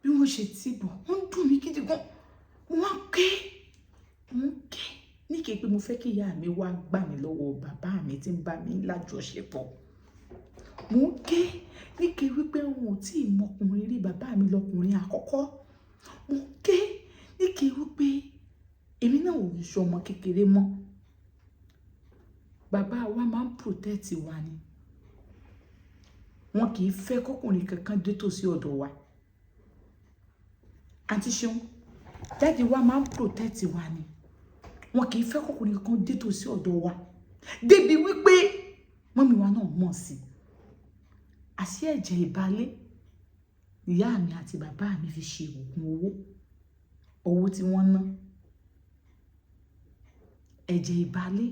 Bí wọ́n ṣe tì bọ̀, wọ́n dùn mí gidi gan. Mo wá ń ké, mo ń ké ní kí pé mo fẹ́ kí ìyá mi wá gbà mí lọ́wọ́ bàbá mi tí ń bá mi lájọṣepọ̀. Mo ń ké ní kí wípé wọn ò tí ì mọ ọkùnrin rí, bàbá mi lọkùnrin àkọ́kọ́. Mo ń ké ní kí wípé èmi náà ò ní ṣọmọ kékeré mọ́. Bàbá wa máa ń protect wa ni. Wọn kì í fẹ́ kọ́kùnrin kankan dé tòsí ọ̀dọ̀ wa. Àǹtí Ṣeun, daddy wa máa ń protect wa ni. Wọn kì í fẹ́ kọ́kùnrin kankan dé tòsí ọ̀dọ̀ wa. Débi wípé mummy wa náà mọ̀ sí. Àṣé ẹ̀jẹ̀ ìbálé ìyá mi àti bàbá mi fi ṣe òògùn owó. Owó tí wọ́n ná. Ẹ̀jẹ̀ ìbálé.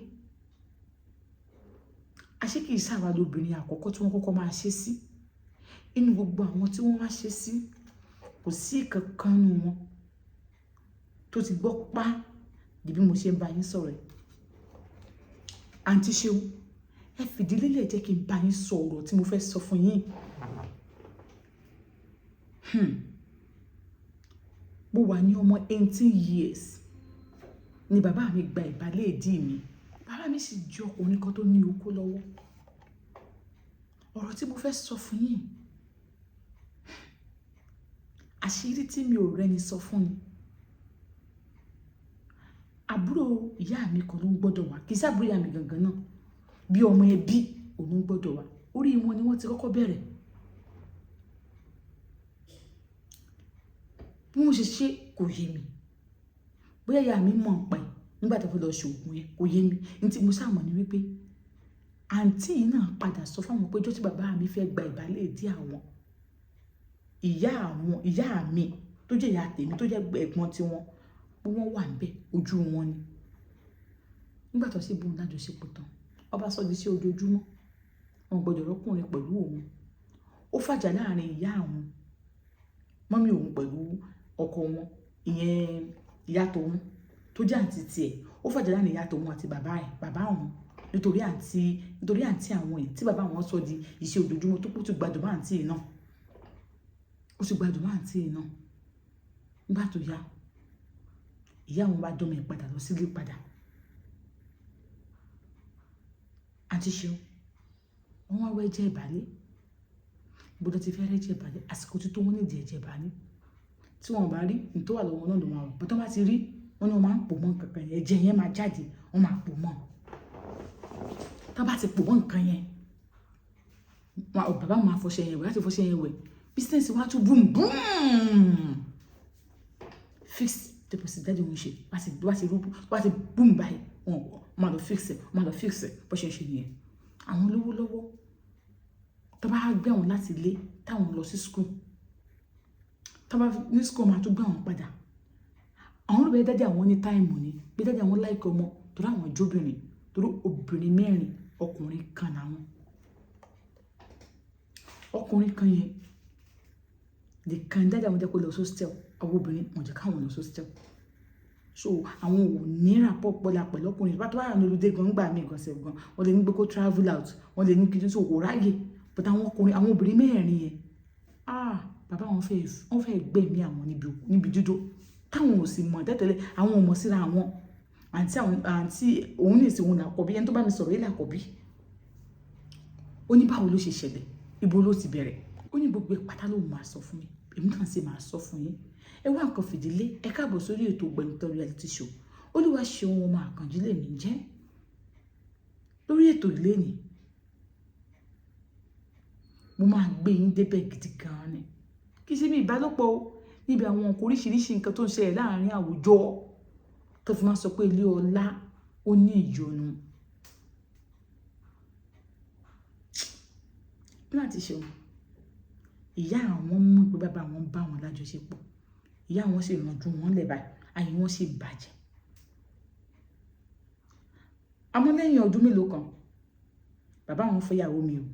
Àṣé kì í ṣàwà lóbìnrin àkọ́kọ́ tí wọ́n kọ́kọ́ máa ṣe sí. Inú gbogbo àwọn tí wọ́n wá ṣe sí, kò sí ìkankan nínú wọn tó ti gbọ́ pá di bí mo ṣe ń bá yín sọ̀rọ̀. Àǹtí Ṣeun, ẹ fìdí lélẹ̀ jẹ́ kí n bá yín sọ ọ̀rọ̀ tí mo fẹ́ sọ fún yín. Mo wà ní ọmọ 18 years ni bàbá mi gba ìbálé ìdí mi. Bàbá mi sì jẹ́ ọkùnrin kan tó ní okó lọ́wọ́. Ọ̀rọ̀ tí mo fẹ́ sọ fún yín, àṣírí tí mi ò rẹ́ni sọ fún ni. Àbúrò ìyá mi kan ló ń gbọ́dọ̀ wá. Kì í ṣe àbúrò ìyá mi gangan náà. Bí ọmọ ẹbí òun ń gbọ́dọ̀ wá. Orí wọn ni wọ́n ti kọ́kọ́ bẹ̀rẹ̀. Bí wọ́n ṣe ṣe kò yé mi. Bóyá ìyá mi mọ̀ ń pa ẹ̀ nígbà tí wọ́n fẹ́ lọ ṣe òògùn yẹn kò yé mi. Ní tí mo sá mọ̀ ni wípé àǹtí yìí náà padà sọ fún àwọn pé ọjọ́ tí bàbá mi fẹ́ gba ìbálé ìdí àwọn, ìyá àwọn, ìyá mi tó jẹ́ ìyá tèmi tó jẹ́ ẹ̀gbọ́n tí wọ́n, pé wọ́n wà níbẹ̀, ojú wọn ni. Nígbà tó sì bóun lájọṣepọ̀ tán, ọba sọ di sí ojoojúmọ́, wọn gbọdọ̀ rọ́kùnrin pẹ̀lú òun. Ó fàjà láàrin ìyá àwọn, mummy òun pẹ̀lú ọkọ wọn, ìyẹn ìyá tòun tó jẹ́ àǹtí tiẹ̀. Ó fàjà láàrin ìyá tòun àti bàbá ẹ̀, bàbá òun. Nítorí àǹtí àwọn yìí tí bàbá wọn sọ di iṣẹ́ ojoojúmọ́ tó kú tó gbádùn mọ́ àǹtí yìí náà. Ó sì gbádùn mọ́ àǹtí yìí náà. Nígbà tó yá, ìyá wọn bá dọ́mọ ẹ̀ padà lọ sílé padà. Àǹtí Ṣeun, wọ́n wá wá ẹ̀jẹ̀ ìbálé. Bó ti fẹ́ rẹ́jẹ̀ ìbálé, àsìkò tí tó wọ́n ní ìdí ẹ̀jẹ̀ ìbálé. Tí wọ́n ò bá rí, ohun tó wà lọ́wọ́ náà ló máa wà. But tí wọ́n bá ti rí, wọ́n ní wọ́n máa ń pò mọ́ nǹkan kan yẹn. Ẹ̀jẹ̀ yẹn máa jáde, wọ́n máa pò mọ́. Tí wọ́n bá ti pò mọ́ nǹkan yẹn, bàbá máa fọṣẹ yẹn wẹ̀, láti fọṣẹ yẹn wẹ̀. Business wa tún boom boom. Fix deposit daddy wọn ṣe. Wá ti rú, wá ti boom báyìí, wọ́n máa lọ fix ẹ̀, wọ́n máa lọ fix ẹ̀. Bó ṣe ń ṣe nìyẹn. Àwọn olówó lọ́wọ́, tí wọ́n bá gbé wọn láti ilé, táwọn lọ sí school, tí wọ́n bá ní school, máa tún gbé wọn padà. Àwọn rò pé daddy àwọn ní time ni, pé daddy àwọn like ọmọ torí àwọn jóbìnrin, torí obìnrin mẹ́rin, ọkùnrin kan làwọn. Ọkùnrin kan yẹn nìkan daddy àwọn jẹ́ kó lọ sí hostel. Àwọn obìnrin wọ́n jẹ́ káwọn lọ sí hostel. So àwọn ò ní rapport pọ̀la pẹ̀lú ọkùnrin. Bá tó bá wà ní holiday gan, nígbà míì gan sef gan, wọ́n lè ní pé kó travel out, wọ́n lè ní kí so kò ráyè. But àwọn ọkùnrin, àwọn obìnrin mẹ́rin yẹn, ah, bàbá wọn fẹ́, wọ́n fẹ́ gbẹ̀mí àwọn níbi dídó. Táwọn ò sì mọ̀ tẹ́tẹ́lẹ̀, àwọn ò mọ̀ síra àwọn. Àǹtí àwọn, àǹtí òun ní ìsìn òun làkọ́bí, ẹni tó bá mi sọ̀rọ̀ yìí làkọ́bí. Ó ní báwo ló ṣe ṣẹlẹ̀, ibo ló ti bẹ̀rẹ̀. Ó ní gbogbo ìpátá ló máa sọ fún mi. Èmi náà sì máa sọ fún yín. Ẹ wá nǹkan fìdílé, ẹ káàbọ̀ sórí ètò Ògbẹ́nitọ́ Reality Show. Olúwa ṣeun ọmọ Àkànjí lèmi ń jẹ́. Lórí ètò ìlénìí, mo máa gbé yín débẹ̀ gidi gan ni. Kì í ṣe bí ìbálòpọ̀ o, níbi àwọn nǹkan oríṣiríṣi nǹkan tó ń ṣẹlẹ̀ láàárín àwùjọ tó fi máa sọ pé ilé ọlá ó ní ìyọnu. Láti ṣeun, ìyá àwọn mọ̀ pé bàbá wọn ń bá wọn lájọṣepọ̀. Ìyá wọn sì rànjú wọn lẹ̀ báyìí, ayé wọn sì bàjẹ́. Àmọ́ lẹ́yìn ọdún mélòó kan, bàbá wọn fẹ́ ìyàwó mi o.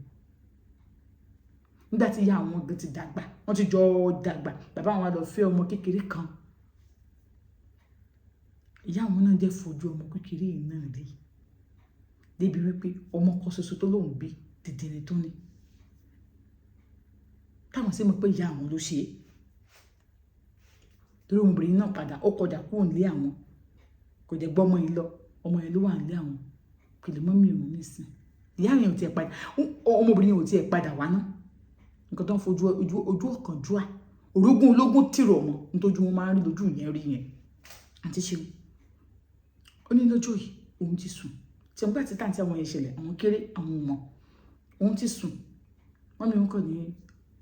Nígbà tí ìyá àwọn gan ti dàgbà, wọ́n ti jọ dàgbà, bàbá wọn wá lọ fẹ́ ọmọ kékeré kan. Ìyá àwọn náà jẹ́ fojú ọmọ kékeré yìí náà rí. Débi wípé ọmọ kan ṣoṣo tó lóhùn bí dìdìrín tó ní. Táwọn sì mọ̀ pé ìyá àwọn ló ṣe é. Torí ọmọbìnrin náà padà, ó kọjá kúrò nílé àwọn, kò jẹ́ gbọ́ ọmọ yìí lọ. Ọmọ yẹn ló wà nílé àwọn pẹ̀lú mummy òun nísìn. Ìyá yẹn ò tiẹ̀ padà, ọmọbìnrin yẹn ò tiẹ̀ padà wá ná. Nǹkan tó ń fojú ojú ọ̀kánjúà, orogún ológun tìrọ̀ mọ́, nítorí wọn máa ń rí lójú yẹn rí yẹn. Àǹtí Ṣeun, ó ní lọ́jọ́ yìí òun ti sùn. Tí wọ́n gbà tí tàǹtí àwọn yẹn ṣẹlẹ̀, àwọn kéré, àwọn ò mọ̀. Òun ti sùn. Mummy òun kàn ní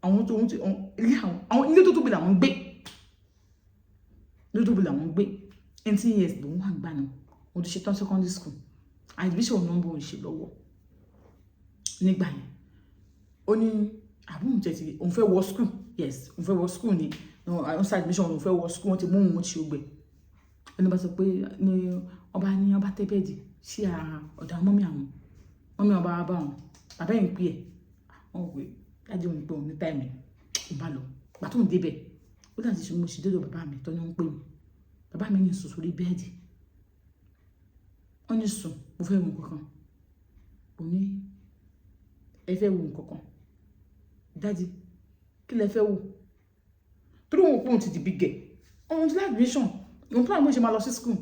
àwọn tó òun ti ilé àwọn ilé tó tóbi làwọn ń gbé. Ilé tó tóbi làwọn ń gbé. 18 years lòun wà gbà náà. Òun ti ṣe tán secondary school. Admission náà ń bọ̀ ń ṣe lọ́wọ́ nígbà yẹn. Ó ní àbúrò tẹ̀sí òun fẹ́ wọ school. Yes, òun fẹ́ wọ school ni. Òun ṣe admission, òun fẹ́ wọ school, wọ́n ti mú òun ṣe ògbẹ̀. Ẹni bá sọ pé ní ọba ní ọba tẹ́ bed sí ọ̀dọ̀ mummy àwọn. Mummy ọba bá wọn. Bàbá yẹn ń pè ẹ́. Wọ́n wò pé daddy òun pé òun ní time. Òun bá lọ. Ìgbà tó ń dé bẹ̀, ó dàbí ṣe mo ṣe dé ọ̀dọ̀ bàbá mi tó ní wọ́n ń pè mí. Bàbá mi ní sùn sórí bed. Wọ́n ní sùn, mo fẹ́ wo nǹkan kan. Mo ní ẹ fẹ́ wo nǹkan kan. Daddy, kí lẹ fẹ́ wò? Torí òun kò ti di big girl. Òun ti ní admission. Òun plan bó ṣe máa lọ sí school.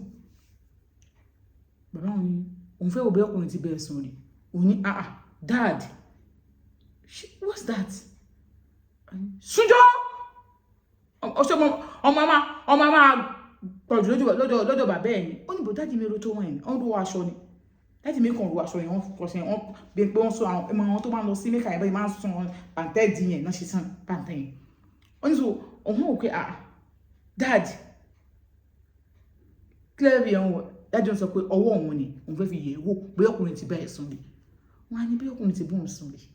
Bàbá òun ní òun fẹ́ wo bí ọkùnrin ti bẹ́ẹ̀ sùn rí. Òun ní, "Ah ah, dad, what's that?" Súnjọ́! Ọṣọ ọmọ ọmọ máa pọ̀jù lọ́dọ̀ bàbá ẹ̀ ni. Ó ní bò daddy mi ro tó wọ̀nyí ni. Wọ́n ro aṣọ ni. Daddy mi kàn ro aṣọ yẹn, wọ́n kọsẹ̀ wọ́n bí pé wọ́n sọ àwọn ọmọ tó máa ń lọ sí Mẹ́kà yẹn báyìí máa ń sọ pàǹtẹ́ dì yẹn náà ṣe sàn pàǹtẹ́ yẹn. Ó ní so òun ò pé, "Ah, dad, clear yẹn wọ̀." Daddy wọn sọ pé ọwọ́ òun ni òun fẹ́ fi yẹ̀ wò bóyá ọkùnrin ti bá ẹ̀ sùn rí. Wọ́n á ní bí ọkùnrin ti bá òun sùn rí.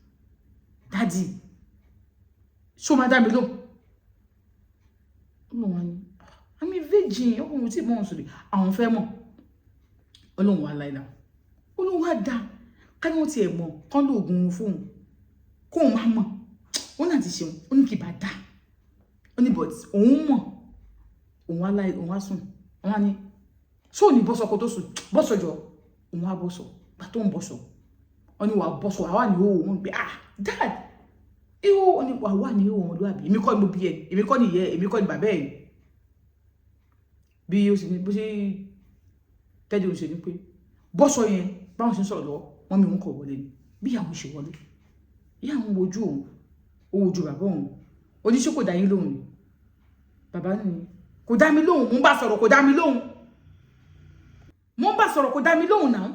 Daddy, ṣó máa dá mi lóhùn? Ó lóun wá ní, "I'm a virgin, ọkùnrin tí bá òun sùn rí." Àwọn fẹ́ mọ̀. Ó lóun wá láìla. Ó lóun wá dá. Ká ní wọ́n ti ẹ̀ mọ̀ kán lóògùn fóun. Kóun má mọ̀. Ó náà ti ṣeun. Ó ní kì bá dá. Ó ní but òun mọ̀. Òun wá láì, òun wá sùn. Wọ́n á ní, ṣé ò ní bọ́sọ̀ kó tó sùn? Bọ́sọ̀ jọ. Òun wá bọ́sọ̀. Gbà tó ń bọ́sọ̀. Wọ́n ní wàá bọ́sọ̀, wàá wà ní ìhòòhò. Wọ́n gbé, "Ah, dad." Ihò, ó ní wàá wà ní ìhòòhò ọmọlúwàbí. Èmi kọ́ ni mo bí ẹ. Èmi kọ́ ni ìyá ẹ. Èmi kọ́ ni bàbá ẹ. Bí ó ṣe ní, bó ṣe tẹ́jú òun ṣe ní pé bọ́sọ̀ yẹn báwọn ṣe ń sọ̀rọ̀ lọ́wọ́, mummy òun kọ̀ wọlé ni. Bí ìyàwó ṣe wọlé. Ìyá àwọn wojú òun, ó wojú bàbá òun. Oníṣẹ́ kò dá yín lóhùn ni. Bàbá ní kò dá mi lóhùn, mò ń bá sọ̀rọ̀ kò dá mi lóhùn. Mò ń bá sọ̀rọ̀ kò dá mi lóhùn náà.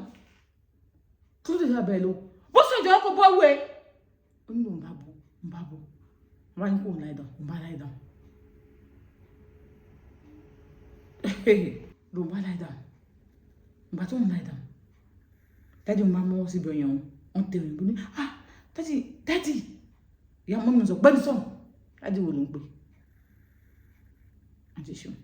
Kí ló dé tí bàbá ẹ lóhùn? Bó sọ ìjọba kò bọ́ wẹ̀. Ó ní òun bá bọ̀, òun bá bọ̀. Wọ́n bá ní kó òun lie down, òun bá lie down. Lòun bá lie down. Ìgbà tó ń lie down, daddy òun bá mọ́wọ́ síbi ọyàn òun, wọ́n tẹ òyìnbó ní, "Ah, daddy, daddy." Ìyá mummy sọ, "Gbẹ́ni sọ̀hún." Daddy wo ló ń pè? Àǹtí Ṣeun.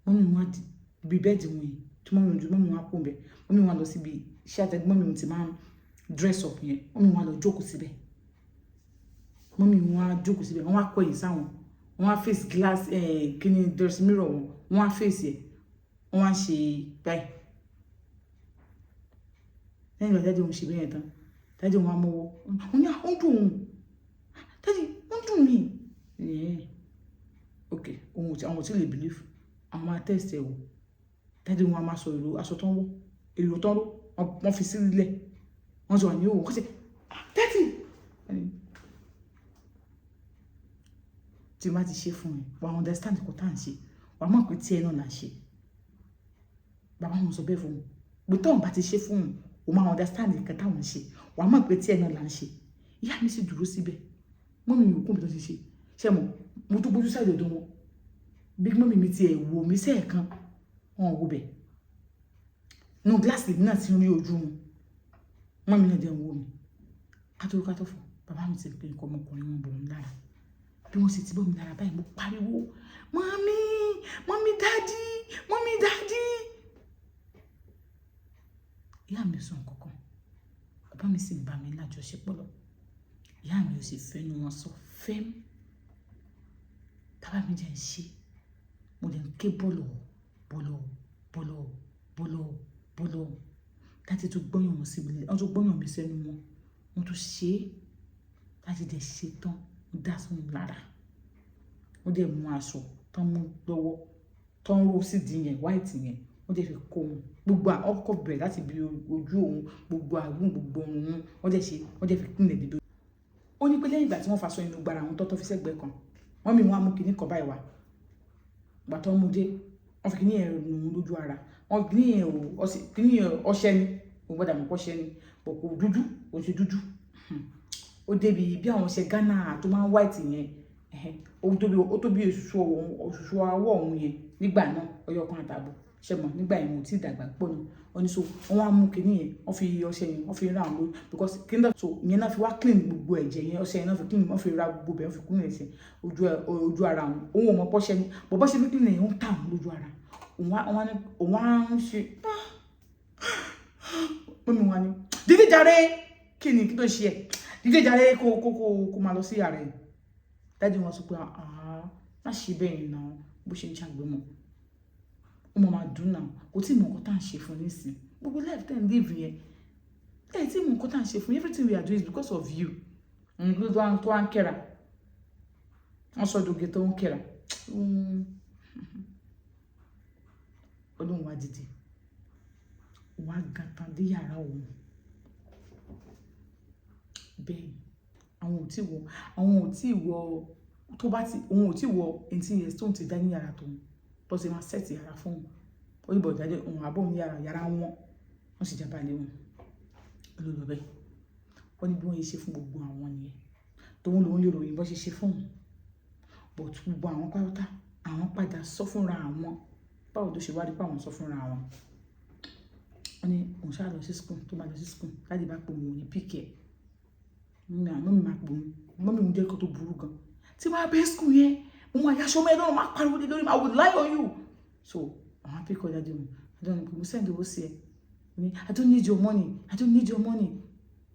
Mummy wọn á di ibi bed wọn yìí, tí mummy wọn ju mummy wọn á kó bẹ̀. Mummy wọn á lọ síbi iṣẹ́ àtẹ̀gbọ́n mummy wọn ti máa ń dress up yẹn. Mummy wọn á lọ jókòó síbẹ̀. Mummy wọn á jókòó síbẹ̀, wọ́n á kọ̀yìn sáwọn. Wọ́n á face glass, kíni dressing mirror wọn. Wọ́n á face ẹ̀. Wọ́n á ṣe báyìí. Lẹ́yìn ìgbà daddy òun ṣe bẹ́yẹn tán, daddy òun á mọ́wọ́. Ó ní, "Ó ń dùn òun. Daddy, ó ń dùn mí." Yeah. Okay, òun ò tí, àwọn ò tí lè believe. Àwọn máa test ẹ̀ wò. Daddy wọn á máa sọ èrò aṣọ tó ń wọ̀, èrò tó ń ró, wọ́n fi sílẹ̀. Wọ́n ti wà ní ìhòòhò. Wọ́n ṣe, "Daddy." Tí n bá ti ṣe fún ẹ, wà á understand nǹkan tá à ń ṣe. Wà á mọ̀ pé tí ẹ náà là ń ṣe. Bàbá wọn sọ bẹ́ẹ̀ fún un. Pé tóun bá ti ṣe fún òun, o máa understand nǹkan táwọn ń ṣe. Wà á mọ̀ pé tí ẹ náà là ń ṣe. Ìyá mi sì dúró síbẹ̀. Mummy mi ò kún mi tó ti ṣe. Ṣé mo, mo tún gbójú side ọ̀dọ̀ wọn. Bí mummy mi ti ẹ̀ wò mí sẹ́ẹ̀kan, wọn ò wo bẹ̀. Inú glass lèmi náà ti ń rí ojú wọn. Mummy náà dẹ̀ ń wò mí. Ká tó fọ̀, bàbá mi ti pé nǹkan ọmọkùnrin wọn bọ̀ mí lára. Bí wọ́n ṣe ti bọ́ mi lára báyìí, mo pariwo, "Mummy, mummy daddy, mummy daddy." Ìyá mi ò sọ nǹkan kan. Bàbá mi sì ń bá mi lájọṣepọ̀ lọ. Ìyá mi ò sì fẹ́nu wọn sọ fẹ́m. Bàbá mi jẹ́ ń ṣe. Mo dẹ̀ ń ké bọ́lọ̀, bọ́lọ̀, bọ́lọ̀, bọ́lọ̀, bọ́lọ̀. Daddy tún gbọ́yàn wọn sí mi, wọ́n tún gbọ́yàn mi sẹ́nu wọn. Wọ́n tún ṣe é. Daddy dẹ̀ ṣe tán, ó dá sí mi lára. Wọ́n dẹ̀ mú aṣọ tán mú lọ́wọ́ tán ró sídìí yẹn, white yẹn, wọ́n dẹ̀ fi kó òun gbogbo. Ọkọ̀ bẹ̀rẹ̀ láti bí ojú òun, gbogbo àgún, gbogbo òun. Wọ́n dẹ̀ ṣe, wọ́n dẹ̀ fi clean ẹ̀ débi. Ó ní pé lẹ́yìn ìgbà tí wọ́n faṣọ inú gbára àwọn tọ́tọ́ fi sẹ́gbẹ̀ẹ́ kan, wọ́n mi wọ́n á mú kinní kan báyìí wá. Ìgbà tó ń mú dé, wọ́n fi kinní yẹn nù ú lójú ara. Wọ́n kinní yẹn ò kinní yẹn, ọṣẹ ni, òun gbọ́dọ̀ mọ̀ pọ́ṣẹ ni, bọ̀ kò dúdú, kò ṣe dúdú. Ó débi bí àwọn ọṣẹ Ghana tó máa ń white yẹn. Ó tóbi òṣùṣù ọwọ́ òun yẹn nígbà náà, ọyọ kan àtààbọ̀ ṣe mọ̀ nígbà yẹn, wọn ò tí ì dàgbà pọ̀ nù. Wọ́n ní so wọ́n wá mú kinní yẹn, wọ́n fi ọṣẹ yẹn, wọ́n fi ra àwọn lórí, because kinní náà so ìyẹn náà fi wá clean gbogbo ẹ̀jẹ̀ yẹn. Ọṣẹ yẹn náà fi clean, wọ́n fi ra gbogbo bẹ́ẹ̀, wọ́n fi clean ẹ̀jẹ̀ ojú ara òun. Òun ò mọ̀ pọ́ṣẹ ni bọ̀ bọ́ ṣe fi clean yẹn, ó ń tà òun lójú ara. Òun á ń ṣe mummy wa ni, "Dídí jàre, kí ni kí ló ṣe ẹ̀? Dídí jàre, kó máa lọ sí yàrá ẹ̀." Daddy wọn sọ pé, "Ah, má ṣe bẹ́ẹ̀ yẹn náà." Bó ṣe ń ṣàgbémọ̀, ó mọ̀ máa dùn náà. Kò tí ì mọ nǹkan tá à ń ṣe fún nísìn. Gbogbo life ten live yẹn, ẹ tí mọ nǹkan tá à ń ṣe fún. Everything we are doing is because of you. Nǹkan tó wá ń kẹ́ra, wọ́n sọ dòge tó ń kẹ́ra. Olóhùn wa dìde, wá gàtàn dé yàrá òun. Bẹ́ẹ̀ ni àwọn ò tí wọ tó bá ti òun ò tí wọ 18 years tóun ti dá ní yàrá tóun tó ti máa set yàrá fún òun. Ó ní bọ̀dọ̀ jáde, òun àbọ̀ ní yàrá yàrá wọn, wọ́n sì jábà lé wọn ló lọ bẹ́ẹ̀. Wọ́n ní bí wọ́n yẹ ṣe fún gbogbo àwọn nìyẹn. Tóun lòun lè ròyìn bó ṣe ṣe fún òun, but gbogbo àwọn pátá, àwọn padà sọ fúnra àwọn. Báwo ló ṣe wá rí pé àwọn sọ fúnra àwọn? Wọ́n ní òun ṣáà lọ sí school. Tó máa lọ sí school, daddy bá pè òun, ò ní pick ẹ̀. Mummy, àwọn mummy máa pè òun. Mummy òun jẹ́ kó tó burú gan tí wọ́n á bẹ́ school yẹn, mo máa yaṣọ mọ́ ẹ lọ́rùn, máa pariwo lé lórí, I will lie on you. So àwọn pick up daddy òun. I don't mo send owó sí ẹ ní. "I don't need your money. I don't need your money.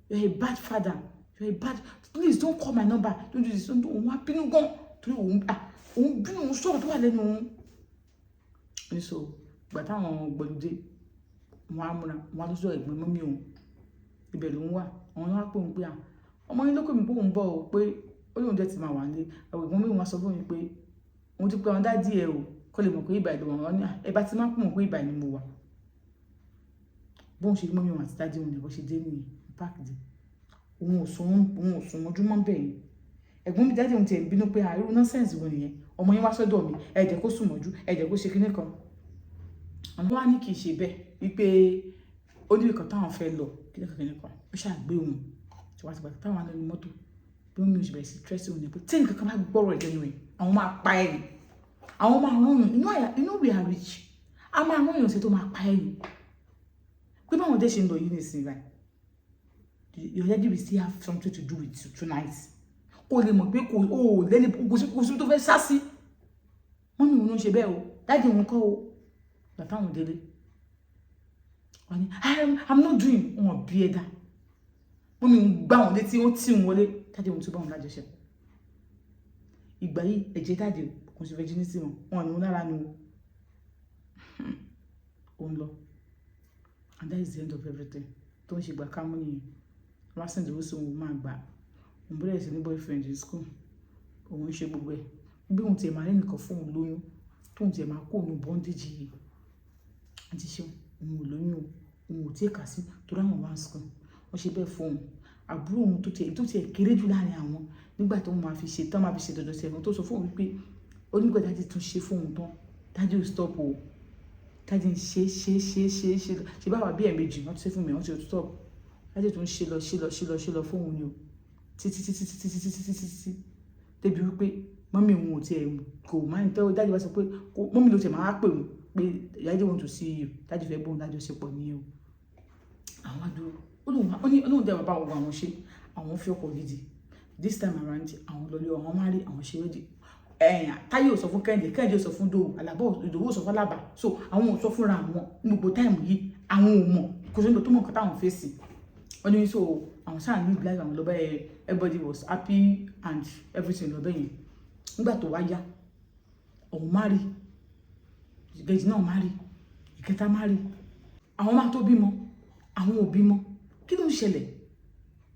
You're a bad father. You're a bad. Please don't call my number. Don't do this, don't do." Òun wá bínú gan torí òun, ah, òun bínú, òun sọ̀rọ̀ tó wà lẹ́nu òun ní. So ìgbà táwọn gbọ̀lùdé, wọn á múra, wọn á lọ sọ ẹ̀gbọ́n mummy òun, ibẹ̀ ló ń wà. Àwọn náà wá pè òun pé, à, ọmọ yín ló pè mí pé òun bọ̀ ọ́, pé ó lóun jẹ́ ti máa wà nílé. Àwọn ẹ̀gbọ́n mi wọn sọ fún mi pé òun ti pé àwọn daddy ẹ̀ o, kó lè mọ̀ pé ìbà ìlú wọn ní ẹ bá ti máa pọ̀ mọ̀ pé ìbà ni mo wà. Bóun ṣe rí mummy wọn àti daddy òun ní bó ṣe dé nìyẹn, park dé. Òun ò sùn mọ́júmọ́ bẹ́ẹ̀ yẹn. Ẹ̀gbọ́n mi, daddy òun tiẹ̀ ń bínú pé àìrú nonsense wo nìyẹn? Ọmọ yín wá sọ́dọ̀ mi, ẹ jẹ́ kó sùn mọ́jú, ẹ jẹ́ kó ṣe kinní kan. Àwọn wá ní kì í ṣe bẹ́ẹ̀, wípé ó ní ìkan táwọn fẹ́ lọ, kinní kan kinní kan. Ó ṣàgbé òun tí wàá ti gbà táwọn nínú mọ́tò, bí wọ́n mi ò ṣe bẹ̀rẹ̀ sí stress òun ni pé tí nǹkan kan bá gbọ́rọ̀ ẹ̀ lẹ́nu ẹ̀, àwọn máa pa ẹ̀ ni, àwọn máa rán yàn inú àyà inú. We are rich, a máa rán yàn sí tó máa pa ẹ̀ ni. Pé báwọn dé ṣe ń lọ yìí nìsín báyìí, your daddy will still have something to do with you tonight. Kó lè mọ̀ pé kò ó lẹ́ni, kò sí tó fẹ́ sá sí. Mummy òun ló ń ṣe bẹ́ẹ̀ o, daddy òun kọ́ o. Bàtà àwọn délé, wọ́n ní, I'm not doing." Wọn bí ẹ̀dá. Mummy òun gbá wọn létí, wọ́n tì wọn wọlé. Daddy òun tún bá wọn lájọṣepọ̀. Ìgbà yìí, ẹ̀jẹ̀ daddy kò sí virginity wọn, wọn ní wọn lára ni o. Òun lọ, and that is the end of everything. Tó ń ṣe gbà kámú nìyẹn. Wọ́n á send owó sí òun, máa gbà. Òun bẹ̀rẹ̀ sí ní boyfriend in school, òun ń ṣe gbogbo ẹ̀. Bí òun tiẹ̀ máa rí nìkan fún òun lóyún, tóun tiẹ̀ máa kó òun bondage yìí àti ṣe òun ò lóyún o, òun ò tí ì kà sí torí àwọn wá school. Wọ́n ṣe bẹ́ẹ̀ fún òun. Àbúrò òun tó tiẹ̀ kéré jù láàrin àwọn, nígbà tó máa fi ṣe tán, máa fi ṣe dọ̀dọ̀ sí ẹ̀gbọ́n, tó sọ fún òun wípé ó nígbà daddy tún ṣe fún òun tán, daddy ò stop o. Daddy ń ṣe ṣe ṣe ṣe ṣe ṣe báwa bí ẹ̀ẹ̀mejì wọ́n ti ṣe fún mi, wọ́n ti stop. Daddy tún ṣe lọ, ṣe lọ, ṣe lọ, ṣe lọ fún òun ni o, títí títí títí títí títí títí débi wípé mummy òun ò tiẹ̀ kò máa ń tẹ́. Daddy wá sọ pé mummy ló tiẹ̀ máa pè òun pé, "Daddy want to see you." Daddy fẹ́ bóun lájọṣepọ̀ nìyẹn o. Àwọn àdúró, ó ní olóhùn dẹ̀ bàbá àwọn àwọn ṣe àwọn fi ọkọ̀ gidi. This time around, àwọn lọlé, àwọn máa rí àwọn ṣe wedding. Táyé ò sọ fún Kẹ́hìndé, Kẹ́hìndé ò sọ fún Dòwú, Àlàbọ̀ Ìdòwú ò sọ fún Àlàbà. So àwọn ò sọ fúnra àwọn ní gbogbo time yìí. Àwọn ò mọ̀, kò sí níbi tó mọ̀ nǹkan táwọn fèsì. Wọ́n ní so àwọn sáà ní life àwọn lọ́bẹ̀. Everybody was happy and everything lọ́bẹ̀ yẹn. Nígbà tó wá yá, òun má rí, ìkejì náà má rí, ìkẹta má rí, àwọn máa tó bímọ, àwọn ò bímọ. Kí ló ń ṣẹlẹ̀?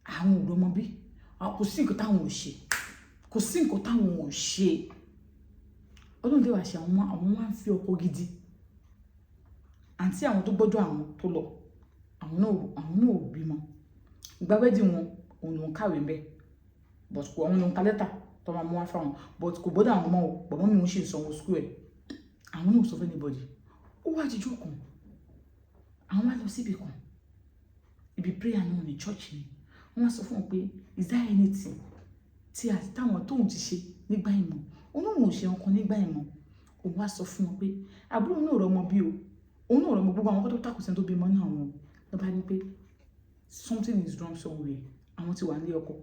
Àwọn ò rọmọ bí. Kò sí nǹkan táwọn ò ṣe, kò sí nǹkan táwọn ò ṣe. Ọlọ́run dé wàá ṣe àwọn wá ń fi ọkọ gidi. Àǹtí àwọn tó gbọ́dọ̀ àwọn tó lọ, àwọn náà ò bímọ. Ìgbà wedding wọn, òun lòún kàwé ń bẹ̀, but kò, àwọn lòún ka lẹ́tà tó máa mú wá fáwọn, but kò gbọ́dọ̀ àwọn ọmọ o. Bàbá mi ń ṣe ìsanwó school ẹ̀. Àwọn náà ò sọ fún anybody. Ó wá jíjó kan, àwọn wá lọ síbi kan, ibi prayer náà ní church ni. Wọ́n wá sọ fún wọn pé, is there anything tí àti táwọn tóun ti ṣe nígbà ìmọ̀? Òun náà ò ṣe ọkàn nígbà ìmọ̀. Òun wá sọ fún wọn pé àbúrò náà rọmọ bí o, òun náà rọmọ. Gbogbo àwọn tó takùn sẹ́ni tó bímọ náà, wọn lọ bá ní pé something is wrong somewhere. Àwọn ti wà nílé ọkọ.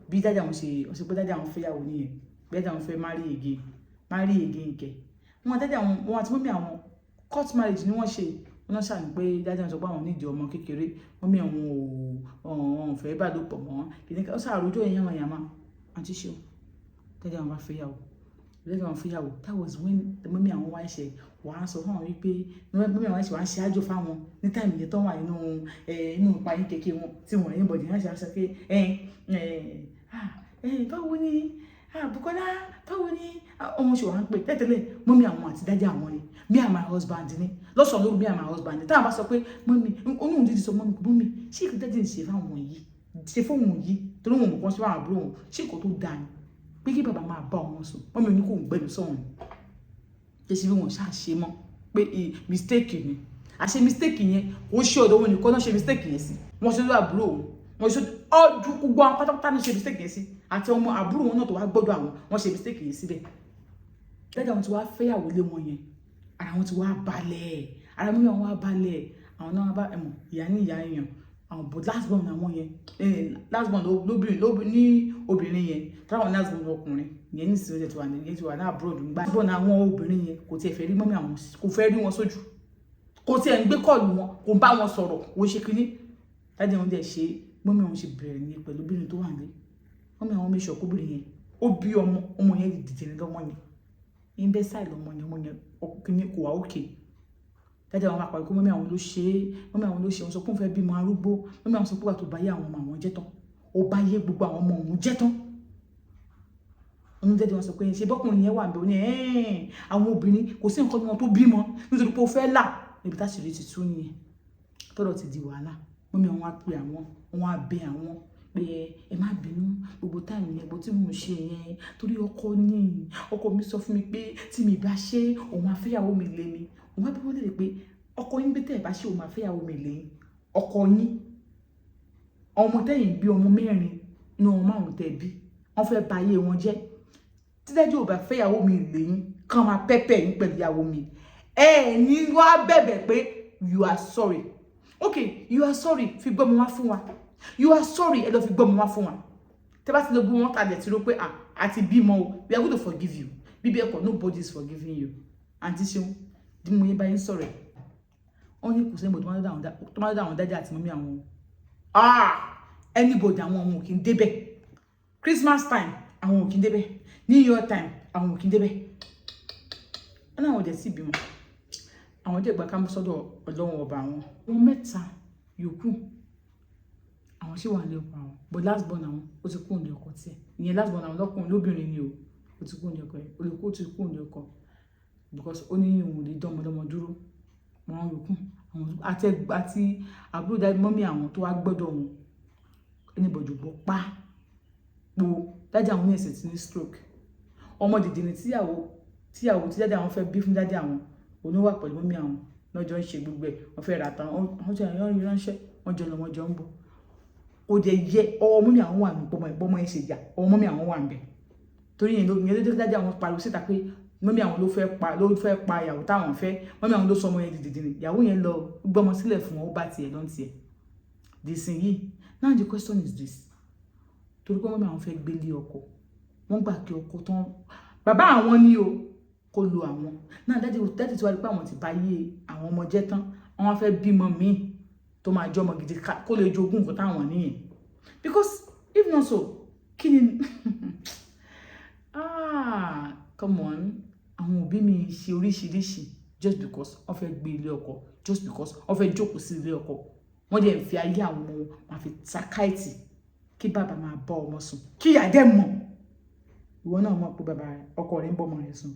Bí dájà wọn ṣe wọ́n ṣe pé dájà wọn fẹ́ yàwó nìyẹn. Bí dájà wọn fẹ́ marry again, marry again kẹ. Wọn dájà wọn, wọn àti mummy àwọn, court marriage ni wọ́n ṣe. Wọ́n náà ṣàní pé dájà wọn sọ pé àwọn nídìí ọmọ kékeré. Mummy àwọn ò wọn fẹ́ bá lò pọ̀ mọ́ kìnìún. Ó ṣàròjọ yẹn yàmàyàmà. Àǹtí ṣe o, dájà wọn bá fẹ́ yàwó, dájà wọn fẹ́ yàwó. That was when the mummy àwọn wá ṣe wàá sọ fún àwọn wípé mummy àwọn ṣe wàá ṣe àjò fáwọn ní time yẹn tó wà nínú ìpayín kékeré wọn tí wọ́n ní bọ̀dì náà ṣe àṣọ pé ẹ ẹ ẹ báwo ni Bukola, báwo ni ọmọ ṣe wàá ń pè tẹ́tẹ́lẹ̀. Mummy àwọn àti dájà àwọn ni me and my husband ni lọ́sàn-án lóru, me and my husband ni. Táwọn bá sọ pé mummy onóhùn dídì sọ mummy, mummy, ṣé ìkí dájú ń ṣe fáwọn yìí, ṣe fóun yìí, torí wọn mọ̀ kán sí fáwọn àbúrò wọn, ṣé nǹkan tó dáa ni pé kí bàbá máa bá ọmọ sùn? Mummy ní kò ń gbẹnu sọ̀hún, ṣe ṣe bí wọn ṣáà ṣe mọ́ pé mistake ni. Àṣe mistake yẹn kò ṣe ọ̀dọ̀ wọn nìkan náà ṣe mistake yẹn sí. Wọ́n ṣe lọ́dọ̀ àbúrò òun, wọ́n ṣe ọdún gbogbo àwọn pátápátá ní ṣe mistake yẹn sí, àti ọmọ àbúrò wọn náà tó wá gbọ́dọ̀ àwọn, wọ́n ṣe mistake yẹn síbẹ̀. Dájà wọn ti wá fẹ́yàwó lé wọn yẹn, ara wọn ti wá balẹ̀, ara wọn wá balẹ̀. Àwọn náà bá ẹ̀mọ̀ ìyá ní ìyá èèyàn àwọn, but last born àwọn yẹn, last born lóbìnrin ní obìnrin yẹn, táwọn last born ọkùnrin yẹn ní ìsinmi ti wà ní yẹn ti wà ní abroad. Ńgbà last born àwọn obìnrin yẹn kò tiẹ̀ fẹ́ rí mummy àwọn, kò fẹ́ rí wọn sójú, kò tiẹ̀ ń gbé call wọn, kò bá wọn sọ̀rọ̀, kò ṣe kínní. Dájú wọn dẹ̀ ṣe mummy àwọn ṣe bẹ̀rẹ̀ ní pẹ̀lú obìnrin tó wà ní mummy àwọn méṣọ̀ kóbìnrin yẹn ó bí ọmọ. Ọmọ yẹn dìde ní lọ́mọ yẹn, imbecile lọ́mọ yẹn. Ọmọ yẹn ọkùnrin kò wá òkè. Dájú àwọn máa pariwo, mummy àwọn ló ṣe é, mummy àwọn ló ṣe. Wọn sọ pé òun fẹ́ bímọ arúgbó. Mummy àwọn sọ pé wà tó bá yé àwọn ọmọ àwọn jẹ́ tán, ó bá yé gbogbo àwọn ọmọ òun jẹ́ tán. Òun jẹ́ wọn sọ pé ṣe bọ́kùnrin yẹn wà ń bẹ̀. Ó ní àwọn obìnrin kò sí nǹkan wọn tó bímọ nítorí pé ó fẹ́ là níbi táṣìírí ti tú nìyẹn, tọ́rọ̀ ti di wàhálà. Mummy àwọn á pe àwọn, wọn á bẹ àwọn pé ẹ má bínú, gbogbo time yẹn, gbogbo tí mò ń ṣe yẹn, torí ọkọ ní ọkọ mi sọ fún mi pé tí mi bá ṣe, òun á fẹ́yàwó mi lé mi. Òun á bí wọ́n lè pé ọkọ yín gbé tẹ́ ẹ bá ṣe, òun á fẹ́yàwó mi lé ọkọ yín. Ọmọ tẹ́yìn bí, ọmọ mẹ́rin ní ọmọ márùn tẹ́ bí, wọ́n fẹ́ bà ayé wọn jẹ́. Tí dájú ò bá fẹ́yàwó mi lé yín, kàn máa pẹ́pẹ́ yín pẹ̀lú ìyàwó mi. Ẹ ní wá bẹ̀bẹ̀ pé you are sorry. Okay, you are sorry, fi gbọ́mọ wá fún wa. You are sorry, ẹ lọ fi gbọ́mọ wá fún wa. Tẹ́ bá ti lọ gbé wọn kalẹ̀ tí ló pé ah, àti bímọ o, we are going to forgive you. Bíbí ẹ̀kọ́, nobody is forgiving you. Àǹtí ṣeun bí mo yín bá yín sọ̀rọ̀ ẹ̀, wọ́n ní kò sẹ́ni tó máa dá àwọn dájà àti mummy àwọn. Ah, anybody, àwọn ọmọ ò kí ń débẹ̀. Christmas time, àwọn ò kí ń débẹ̀. New Year time, àwọn ò kí ń débẹ̀. Wọ́n náà wọ́n dẹ̀ sí ìbímọ, àwọn dẹ̀ gba kámú sọ́dọ̀ Ọlọ́run ọba. Àwọn wọn mẹ́ta yòókù, àwọn sì wà ní ọkọ àwọn, but last born àwọn, ó ti kúrò ní ọkọ tiẹ̀. Ìyẹn last born àwọn lọ́kùnrin, lóbìnrin ni o. Ó ti kúrò ní ọkọ yẹn, olùkó ti kúrò ní ọkọ because ó ní òun ò lè dán ọmọdọ́mọ dúró. Àwọn yòókù àwọn àti àbúrò dájú mummy àwọn tó wá gbọ́dọ̀ wọn, anybody gbọ́ pa po. Dájú àwọn ní ẹ̀sẹ̀ tí ní stroke. Ọmọ dìdìrín tíyàwó tí dájú àwọn fẹ́ bí fún dájú àwọn, òun wà pẹ̀lú mummy àwọn lọ́jọ́ ń ṣe gbogbo ẹ̀. Wọ́n fẹ́ ra tán, wọ́n jẹ́ ìránṣẹ́ ránṣẹ́, wọ́n jọ lọ, wọ́n jọ ń bọ̀. Kò dẹ̀ yẹ ọwọ́ mummy àwọn wà ní pọ́mọ ẹ̀ ṣe jà, ọwọ́ mummy àwọn wà ń bẹ̀. Torí yẹn ló dájú àwọn pariwo síta pé mummy àwọn ló fẹ́ pa ìyàwó táwọn fẹ́. Mummy àwọn ló sọ ọmọ yẹn dìdìrín. Ìyàwó yẹn lọ gbọ́mọ sílẹ̀ fún wọn, ó bá tiẹ̀ lọ́n tiẹ̀ dìsìn yìí. Now the question is this: torí pé mummy àwọn fẹ́ gbélé ọkọ, wọ́n gbà kí ọkọ tán bàbá àwọn ní o kó lo àwọn náà. Dájú tí wàá rí pé àwọn ti bá yé àwọn ọmọ jẹ́ tán, àwọn fẹ́ bímọ míì tó máa jẹ́ ọmọ gidi kó lè jogún nǹkan táwọn níyẹn, because if not so, kí ni? Ah, come on. Àwọn òbí mi ṣe oríṣiríṣi just because wọ́n fẹ́ gbé ilé ọkọ, just because wọ́n fẹ́ jókòó sí ilé ọkọ. Wọ́n dẹ̀ ń fi ayé àwọn ọmọ wọn máa fi takáìtì kí bàbá máa bá ọmọ sùn, kí ìyá dẹ̀ mọ̀. Ìwọ náà mọ̀ pé bàbá ọkọ rẹ̀ ń bọ́ ọmọ rẹ̀ sùn.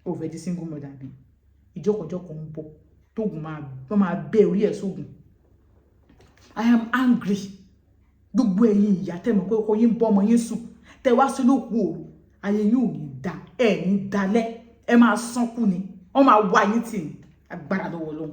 Ó fẹ́ di single mother bí ìjókòjókòó ń bọ̀ tóògùn máa wọ́n máa bẹ́ orí ẹ̀ sógun. I am angry. Gbogbo ẹ̀yin ìyá tẹ́ mọ̀ pé ọkọ yín ń bọ́ ọmọ yín sùn, tẹ́ wá sí lókù òru, ayé yín ò ní da, ẹ̀ ní dalẹ̀, ẹ máa sánkú ni, wọ́n máa wá yín tì ní agbára lọ́wọ́ Ọlọ́run.